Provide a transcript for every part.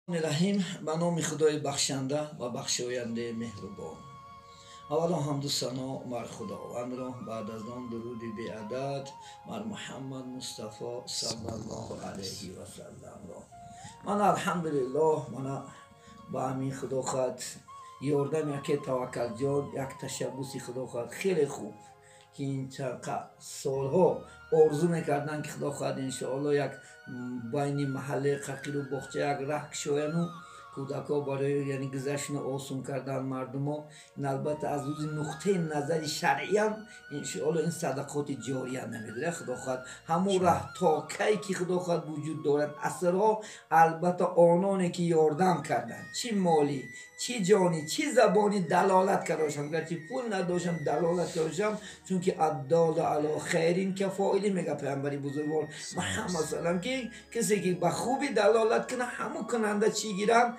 Раҳим. Ба номи Худои бахшанда ва бахшояндаи меҳрубон. Аввало ҳамду сано бар Худовандро, баъд аз он дуруди беадад бар Муҳаммад Мустафо саллаллоҳу алайҳи васалламро. Ман алҳамдулиллоҳ, мана ба ҳамин худо хоҳад ёрдам яке Таваккалҷон, як ташаббуси худо хоҳад хеле хуб, ки ин чанд солҳо орзу мекарданд, ки худо хоҳад иншоалло як байни маҳаллаи Қақиру боғча як раҳ кушояну кӯдакҳо барои яъне гузаштну осон кардан мардумо. Ин албатта аз рӯзи нуқтаи назари шаръиям иншоалло ин садақоти ҷория намедорад. Худо хоҳад ҳамон раҳ то кай ки худо хоҳад вуҷуд дорад асрҳо, албатта ононе ки ёрдам карданд, чӣ молӣ, чӣ ҷонӣ, чӣ забонӣ далолат карда бошам, гарчи пул надошам далолат карда бошам, чунки аддолу ало хайрин кафоили мега паёмбари бузургвор Муҳаммад салам, ки касе ки ба хубӣ далолат кунад, ҳамун кунанда чӣ гиранд,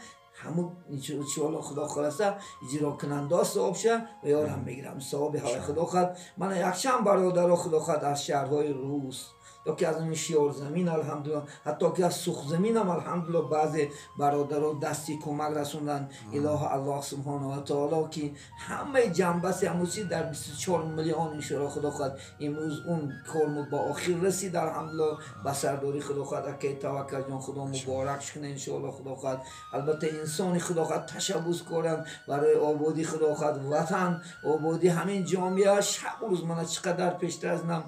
ҳамун иншоалло худо хоҳаса иҷрокунандао савоб ша ва ёрам мегирам савоби ҳавай худо хоҳад. Мана якчанд бародаро худо хоҳад аз шаҳрҳои рус ё ки аз ин Шиёрзамин, алҳамдулилла, ҳатто ки аз Сухзаминам, алҳамдулилла, баъзе бародаро дасти кӯмак расонданд. Илоҳо Аллоҳ субҳонаҳу ва таоло ки ҳамаи ҷанбаси ҳамуси дар 24 миллион иншоалло худо хоҳад имрӯз он корму ба охир расид, алҳамдулилла, ба сардорӣ худо хоҳад акаи Таваккалҷон, худо муборак кунад иншоалло худо хоҳад. Албатта инсони худо хоҳад ташаббус коранд барои ободӣ худо хоҳад ватан, ободӣ ҳамин ҷомеа шабу рӯз. Мана чӣ қадар пештар аз нам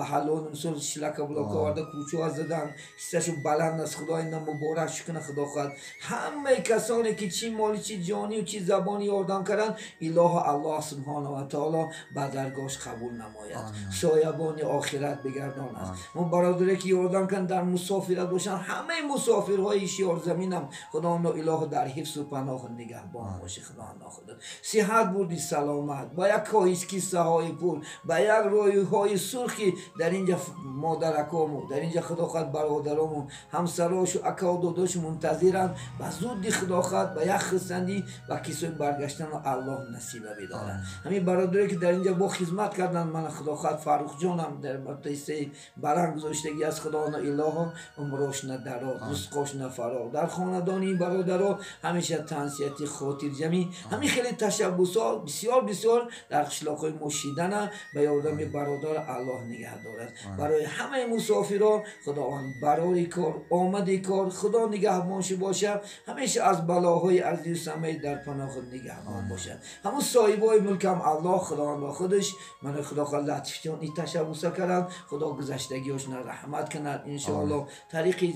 маҳалло мисол шлака блока оварда кӯчаҳо задан, ҳиссашу баланд аст. Худо ина муборак кунад худо хоҳад ҳамаи касоне ки чӣ моли, чӣ ҷонию чӣ забони ёрдам карданд. Илоҳо Аллоҳ субҳонаҳу ва таоло ба даргоҳш қабул намояд, соябони охират бигардонад. Мо бародаре ки ёрдам карданд дар мусофират бошанд, ҳамаи мусофирҳои Шиёрзаминам худо илоҳо дар ҳифзу паноҳу нигаҳбон боши. Худо худо сиҳат бурди саломат ба як коҳис киссаҳои пул, ба як роҳҳои сурхи дар инҷа модаракому, дар инҷа худо хоҳад бародарому, ҳамсарошу, акау додошу мунтазиранд. Ба зудди худо хоҳад ба як хурсандӣ ба кисои баргаштану Аллоҳ насиба бидорад. Ҳамин бародаре ки дар инҷа бо хизмат карданд, мана худо хоҳад Фаррухҷонам дар ҳиссаи баланд гузоштагӣ аз худоно илоҳо умрошна дароз, ризқошна фароғ, дар хонадони ин бародаро ҳамеша тансиҳати хотирҷамӣ. Ҳамин хеле ташаббусҳо бисёр бисёр дар қишлоқҳои мо шидана ба ёрдами бародар Аллоҳ нигаҳ дорад. Барои ҳамаи мусофиро худованд барори кор, омади кор, худо нигаҳбонши бошад, ҳамеша аз балоҳои арзию самаи дар паноҳ нигаҳбон бошад. Ҳамун соҳибои мулкам Аллоҳ худованд ба худаш мана худо хоҳад Латифҷон ин ташаббуса карданд, худо гузаштагиҳошона раҳмат кунад иншоалло, тариқи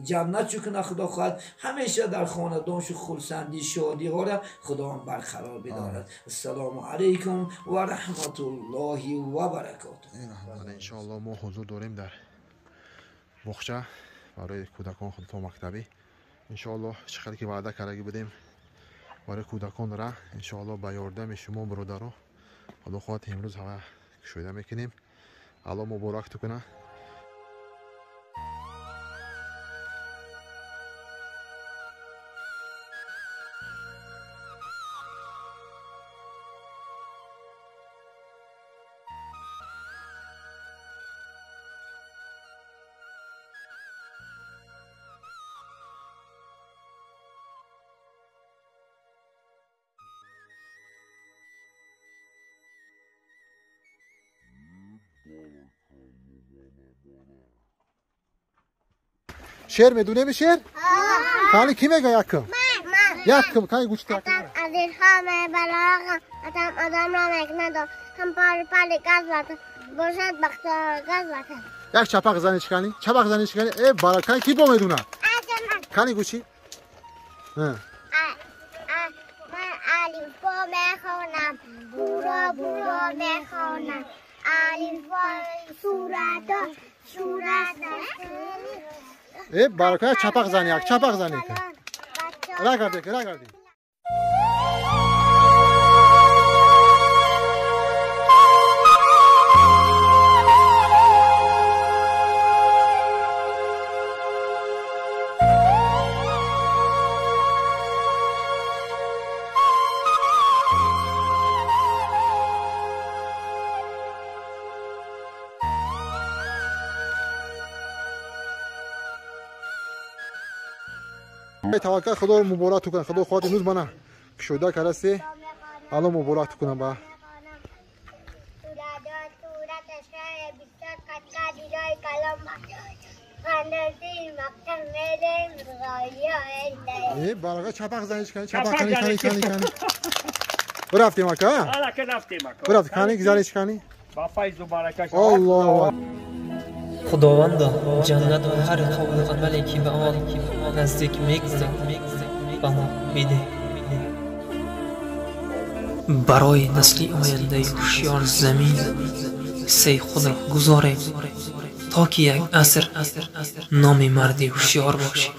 ҷаннат чу кунад худо хоҳад, ҳамеша дар хонадоншу хурсандӣ шодиҳоро худованд барқарор бидорад. Ассалому алайкум ва раҳматуллоҳи ва баракотуҳ. Иншоалло мо ҳузур дорем дар боғча барои кӯдакон то мактабӣ. Иншоалло чӣ қадр ки ваъда кардагӣ будем барои кӯдакон ра, иншоалло ба ёрдами шумо бародаро худо хоҳад имрӯз ҳава кушоида мекунем. Алло муборак ту кунад. Шер медунеми шер? Кани ки мега якм? Якм кани гӯшти якм. Аз илҳом балоғам, атам одамро мекунад, ҳам пори пали газ ватан, бошад бахтиёр газ ватан. Як чапақ зани чӣ кани? Чапақ зани чӣ кани? Э бара кани ки бо медуна? Кани гӯши? Ман алифбо мехонам, буро буро мехонам. Алифбо сурато сурата. Э барака чапақ зани як чапақ зани. Ра гарди, ра гарди. Таваккал Худо муборак ту кунад. Худо хоҳад имрӯз мана кушода кардасе. Алло муборак ту кунад ба. Барака чапақ заниш кани, чапақ кани, кани, кани, кани. Рафтем ака? Рафтем ака. Рафт кани, гузариш кани. Ба файзу баракаш. Аллоҳу Худовандо, ҷаннат ва ҳар қавлу амале ки ба он наздик мекунад ба мо бидеҳ. Барои насли ояндаи ҳушёр замин ҳиссаи худро гузорем, то ки як аср номи марди ҳушёр бошем.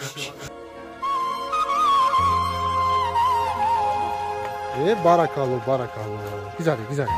Баракалло, баракалло. Гузари, гузари.